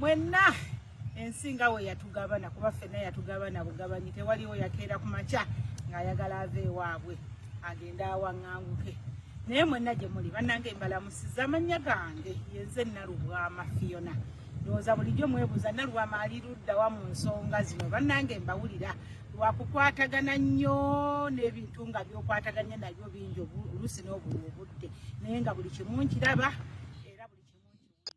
Mwenna ensi nga we yatugabana, kuba ffenna yatugabana bugabanyi, tewaliwo yakeera ku makya ng'ayagala ava ewaabwe agende awaŋŋanguke. Naye mwenna gye muli bannange, mbalamusiza. Amannya gange yenze Nalubwama Fiona. Ndowooza bulijjo mwebuuza, Nalubwama ali luddawa mu nsonga zino? Bannange, mbawulira lwakukwatagana nnyo n'ebintu nga byokwataganye nabyo bingi, oluusi n'obulwa obudde, naye nga buli kimu nkiraba era buli kimu.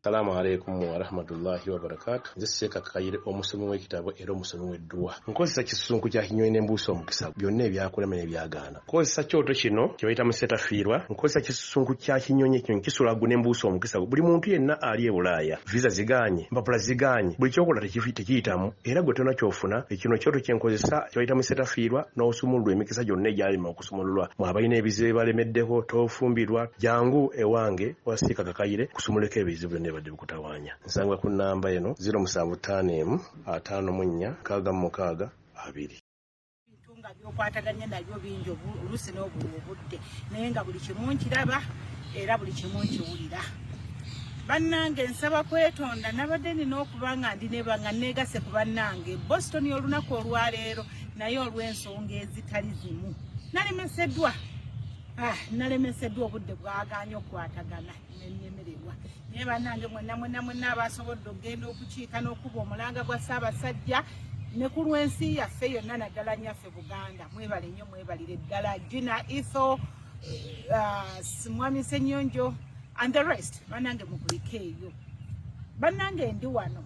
Salaamu alaikum warahmatullahi wabarakatu. Nze Seeka Kayire, omusomi w'ekitabo era omusomi w'edduwa. Nkozesa kisusunku kya kinyonyi n'embuusa omukisa, byonna ebyakulema n'ebyagaana. Nkozesa kyoto kino kye bayita musetafiirwa. Nkozesa kisusunku kya kinyonyi, ekinyonyi kisula ggu n'embuusa omukisa. Buli muntu yenna ali e Bulaaya, visa zigaanye, mpapula zigaanye, buli kyokola tekiyitamu, era gwe tolina kyofuna, kino kyoto kye nkozesa kye bayita musetafiirwa, n'osumululwa emikisa gyonna egyalema okusumululwa. Mwe abalina ebizibu ebibalemeddeko, tofumbirwa, jangu ewange wasiika Kakayire kusumuleko ebizibu byonna ebadde bikutawaanya. Nsangwa ku nnamba eno 0751 54 66 2. Bintu nga byokwataganye nabyo bingi, oluusi n'obulwa obudde, naye nga buli kimu nkiraba era buli kimu nkiwulira. Bannange, nsaba kwetonda, nabadde nina okuba nga ndi neba nga neegase ku bannange Boston olunaku olwaleero, naye olw'ensonga ezitali zimu nalemeseddwa. Nalemeseddwa, obudde bwagaanye okukwatagana, nennemererwa. Naye bannange, mwenna mwenna mwenna abasobodde okugenda okukiika n'okuba omulanga gwa Ssaabasajja ne ku lw'ensi yaffe yonna, naddala nyaffe Buganda, mwebale nnyo, mwebalire ddala. Gina Itho, Mwami Senyonjo and the rest, bannange mukulike eyo. Bannange, ndi wano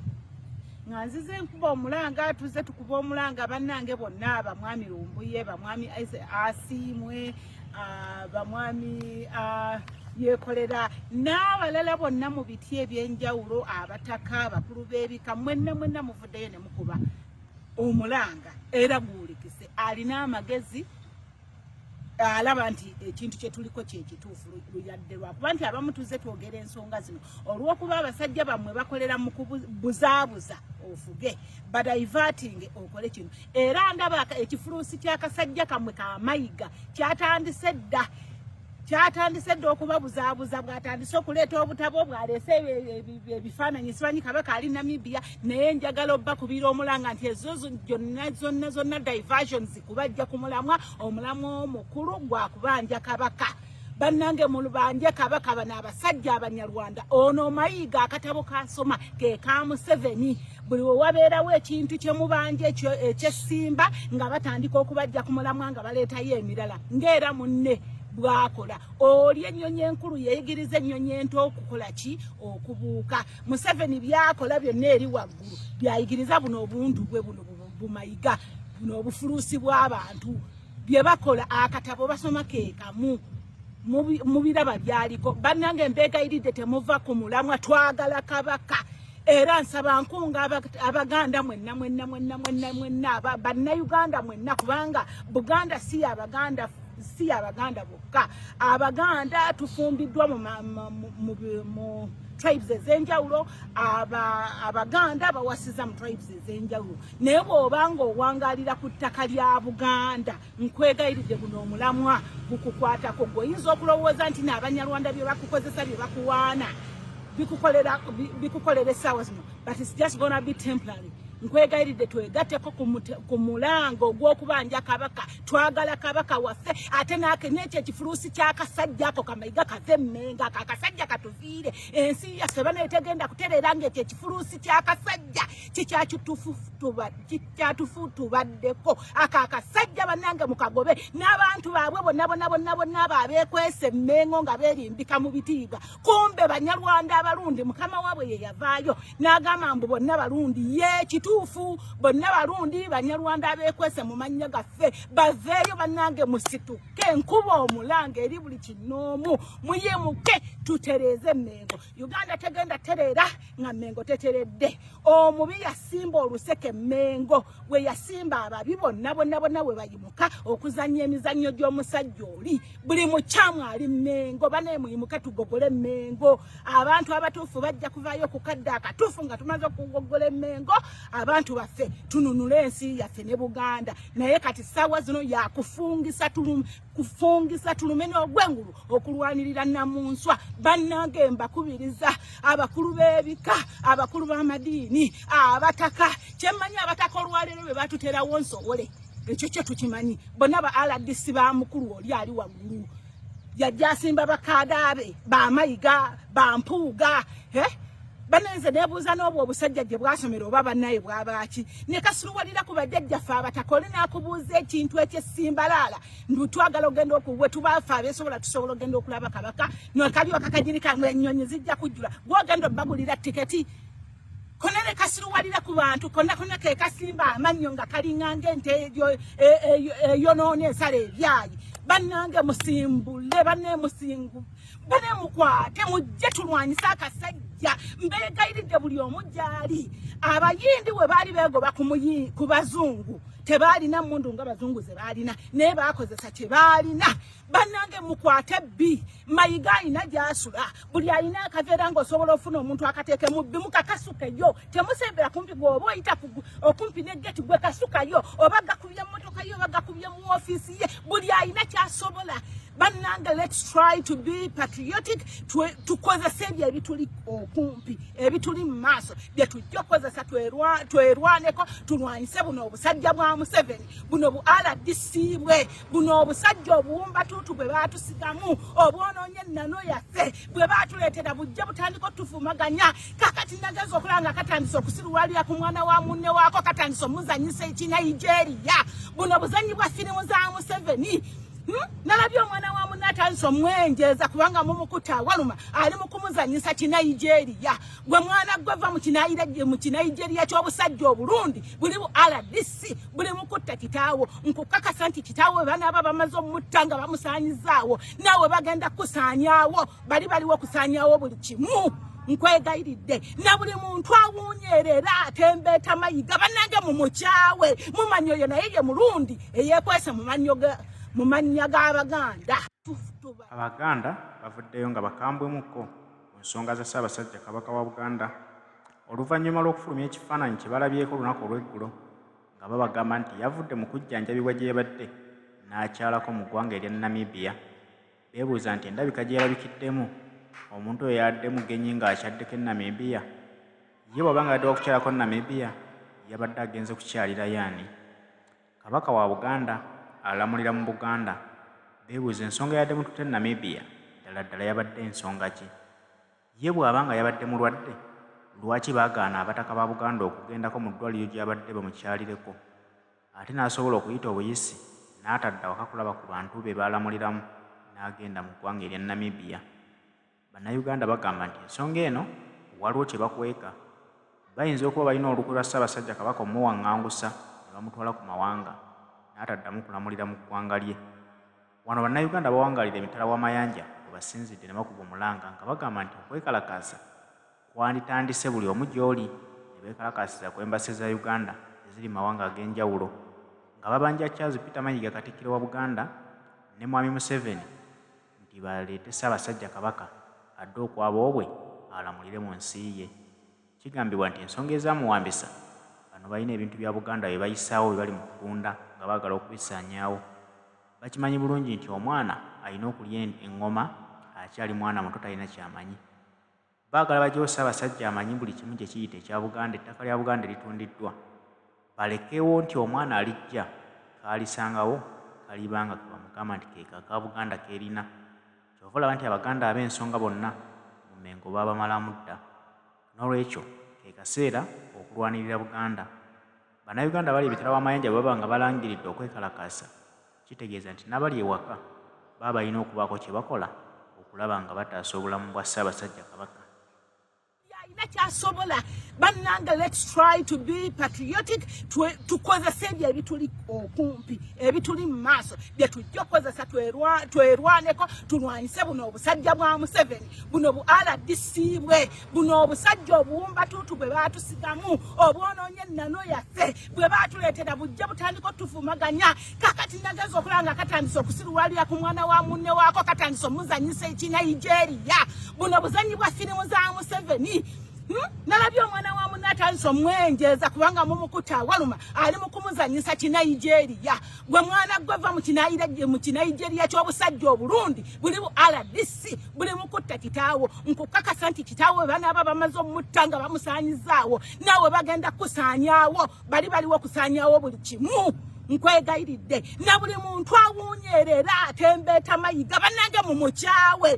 nga nzize nkuba omulanga, tuze tukuba omulanga. Bannange bonna, bamwami Lumbuye, bamwami Asiimwe, bamwami Yekolera n'abalala bonna mu biti ebyenjawulo, abataka, abakulu b'ebika, mwenna mwenna muvuddeyo ne mukuba omulanga, era guwulikise. Alina amagezi alaba nti ekintu kye tuliko kyekituufu, luyadde lwakuba nti abamu tuze twogera ensonga zino olw'okuba abasajja bammwe bakolera mu kubuzaabuza, ofuge badiverting okole kino. Era ndaba ekifuluusi ky'akasajja kammwe kamayiga kyatandise dda, kyatandise dda okubabuzaabuza. Bwatandise okuleeta obutabo, bwaleese ebifaananyi, simanyi kabaka ali Namibia. Naye njagala obbakubira omulanga nti ezo zonna zonna zonna diversions kubajja ku mulamwa. Omulamwa omukulu gwakubanja kabaka. Bannange, mulubanje kabaka. Bano abasajja Abanyarwanda, ono Mayiga akatabo kasoma ke ka Museveni. Buli we wabeerawo ekintu kye mubanja ekyessimba, nga batandika okubajja ku mulamwa, nga baleetayo emirala, ng'era munne bwakola. Oli ennyonyi enkulu yeyigiriza ennyonyi ento okukola ki? Okubuuka. Museveni byakola byonna eri waggulu byayigiriza buno obuntu bwe buno bumayiga, buno obufuluusi bw'abantu bye bakola. Akatabo basoma ke kamu, mubiraba byaliko. Bannange, mbeegayiridde, temuva ku mulamwa. Twagala kabaka. Era nsaba nkunga Abaganda mwenna mwenna mwenna mwenna mwenna, Bannayuganda mwenna, kubanga Buganda si yabaganda, si yabaganda bokka. Abaganda tufumbiddwa mu tribes ez'enjawulo. Abaganda bawasiza mu tribes ez'enjawulo, naye bw'obanga owangalira ku ttaka lya Buganda, nkwegayiridde, guno omulamwa gukukwatako. Gwe oyinza okulowooza nti n'Abanyarwanda bye bakukozesa, bye bakuwaana, bikukolera essaawa zino, but it's just gonna be temporary. Nkwegayiridde, twegatteko ku mulanga ogw'okubanja kabaka. Twagala kabaka waffe, ate n'ekyo ekifuluusi ky'akasajja ako kamayiga kave Mmenga. Ako akasajja katuviire. Ensi yaffe baneetegenda kutereera ng'ekyo ekifuluusi ky'akasajja kikyatufutubaddeko. Ako akasajja, bannange, mukagobe n'abantu baabwe bonna bonna bonna bonna, abo abeekwesa Emmengo nga beerimbika mu bitiibwa, kumbe Banyarwanda Abalundi. Mukama waabwe ye yavaayo n'agamba mbu bonna Balundi. Ye kituufu, bonna Balundi, Banyarwanda abeekwese mu mannya gaffe baveeyo. Bannange, musituke, nkuba omulanga eri buli kinoomu, muyimuke tutereeze Emmengo. Uganda tegenda tereera nga Mmengo teteredde. Omubi yasimba oluseke Mmengo, we yasimba ababi bonna bonna bonna, we bayimuka okuzannya emizannyo gy'omusajja oli. Buli mukyamu ali Mmengo, bane muyimuke tugogole Mmengo. Abantu abatuufu bajja kuvaayo ku kadde akatuufu nga tumaze okugogola Emmengo. Abantu baffe, tununule ensi yaffe ne Buganda. Naye kati ssaawa zino yakufungisa kufungisa tulume n'ogwengulu okulwanirira namunswa. Bannange, mbakubiriza, abakulu b'ebika, abakulu b'amadiini, abataka. Kyemmanyi, abataka olwaleero bwe batuterawo nsowole, ekyo kyo tukimanyi. Bonna ba RDC ba mukulu oli ali waggulu, yajja asimba bakaada be, bamayiga, bampuuga, eh? Banenze nebuuza n'obwo obusajja gye bwasomera oba bannaye bwabaaki, ne kasuluwalira ku bajjajjaffe abataka. Oli n'akubuuza ekintu ekyessimbalaala nti twagala ogenda okuwe tubaafe abeesobola, tusobola ogenda okulaba kabaka, nokalyoka kagirika ennyonyi zijja kujjula, gwogenda obbagulira tiketi. Konna ne kasiruwalira ku bantu konna konna ke kasimba amannyo nga kalinganga ente eyonoona ensala ebyayi. Bannange, musimbule, banne musingu, bane mukwate, mujje tulwanyise akasajja. Mbeegayiridde buli omu gyali. Abayindi we baali beegoba ku bazungu, tebaalina mundu nga bazungu ze baalina, naye baakozesa kye baalina. Bannange, mukwate bbi. Mayiga alina gyasula, buli alina akaveera ng'osobola ofuna omuntu akateekemu bbi, mukakasukeyo. Temusembera kumpi. Gweoba oyita okumpi ne geti, gwe kasukayo, oba gakubye mmotoka ye, oba gakubye mu ofiisi ye. Buli alina kyasobola, bannange, let's try to be patriotic. Tukozese ebyo ebituli okumpi, ebituli mu maaso, bye tujja okukozesa twerwaneko, tulwanyise buno obusajja bwa Museveni, buno bu RDC bwe, buno obusajja obuwumbatuutu bwe baatusigamu, obwonoonye ennano yaffe, bwe baatuleetera bujja butandika otufumaganya. Kakati nageza okulaba nga katandise okusiruwalira ku mwana wa munne waako, katandise omuzanyisa Ekinigeria. Buno buzanyi bwa firimu za Museveni. Nalabye omwana wa munne atandise omwenjeeza kubanga mumukuta awaluma, ali mu kumuzanyisa Kinigeria. Gwe mwana gwe, va mu Kinigeria ky'obusajja obulundi buli bu RDC buli mukutta kitaawo. Nkukakasa nti kitaawo banaaba bamaze omutta nga bamusaanyizaawo, naawe bagenda kukusaanyaawo. Bali baliwo okusaanyaawo buli kimu. Nkwegayiridde na buli muntu awuunyerera atembeeta Mayiga, bannange, mumukyawe. Mumanyi oyo naye ye mulundi eyeekwese mu mannya g'Abaganda. Abaganda bavuddeyo nga bakambwemukko ku nsonga za Ssaabasajja Kabaka wa Buganda oluvannyuma lw'okufulumya ekifaananyi kye balabyeko olunaku olw'eggulo nga babagamba nti yavudde mu kujjanjabibwa gye yabadde n'akyalako mu ggwanga erya Namibia. Beebuuza nti endabika gye yalabikiddemu, omuntu oyo yabadde mugenyi ng'akyaddeko e Namibia? Ye bw'aba nga yadde wakukyalako Namibia, yabadde agenze kukyalirayo ani? Kabaka wa Buganda alamulira mu Buganda. Beebuuza ensonga eyadde mututte Namibia ddala ddala yabadde ensonga ki? Ye bw'aba nga yabadde mulwadde, lwaki baagaana abataka ba Buganda okugendako mu ddwaliro gy'abadde bamukyalireko, ate n'asobola okuyita obuyisi n'atadda waka kulaba ku bantu be baalamuliramu n'agenda mu ggwanga erya Namibia? Bannayuganda bagamba nti ensonga eno waliwo kye bakweka. Bayinza okuba balina olukwe lwa Ssaabasajja Kabaka omuwaŋŋangusa ne bamutwala ku mawanga n'ataddamu kulamulira mu ggwanga lye. Wano Bannayuganda abawangaalira emitala w'amayanja we basinzidde ne bakuba omulanga nga bagamba nti okwekalakaasa kwanditandise buli omu gy'oli, ne beekalakaasiza ku embassy za Uganda eziri mu mawanga ag'enjawulo nga babanja Charles Peter Mayiga, Katikkiro wa Buganda, ne Mwami Museveni nti baleete Ssaabasajja Kabaka adde okwaboobwe alamulire mu nsi ye. Kigambibwa nti ensonga ezaamuwambisa, bano balina ebintu bya Buganda bye bayisaawo bye bali mu kutunda nga baagala okubisaanyaawo. Bakimanyi bulungi nti omwana alina okulya eŋŋoma akyali mwana muto, talina ky'amanyi. Baagala baggyewo Ssaabasajja amanyi buli kimu gye kiyita ekya Buganda, ettaka lya Buganda eritundiddwa, balekewo nti omwana alijja kaalisangawo kaliba nga ke bamugamba nti keeko aka Buganda k'erina. Ky'ova olaba nti Abaganda ab'ensonga bonna mu Mmengo baabamalamu dda. Noolwekyo ke kaseera okulwanirira Buganda. Bannayuganda abali emitala w'amayanja bwe baba nga balangiridde okwekalakaasa, kitegeeza nti n'abali ewaka baba balina okubaako kye bakola okulaba nga bataasa obulamu bwa Ssaabasajja Kabaka. Alina kyasobola. Bannange, let's try to be patriotic. Tukozese ebyo ebituli okumpi, ebituli mu maaso, bye tujja okukozesa twerwaneko, tulwanyise buno obusajja bwa Museveni, buno bu RDC bwe, buno obusajja obuwumbatuutu bwe baatusigamu, obwonoonye ennano yaffe, bwe baatuleetera bujja butandika otufumaganya. Kakati nageza okulaba nga katandise okusiruwalira ku mwana wa munne waako, katandise omuzanyisa Ekinigeria. Buno buzanyi bwa firimu za Museveni. Nalabye omwana wa munne atandise omwenjeeza kubanga mumukutte awaluma, ali mu kumuzanyisa Kinigeria. Gwe mwana gwe, va mu Kinigeria ky'obusajja obulundi buli bu RDC buli mukutta kitaawo. Nkukakasa nti kitaawo banaaba bamaze omutta nga bamusaanyizaawo, naawe bagenda kusaanyaawo. Bali baliwo okusaanyaawo buli kimu. Nkwegayiridde na buli muntu awuunyeera era atembeeta Mayiga, bannange mumukyawe.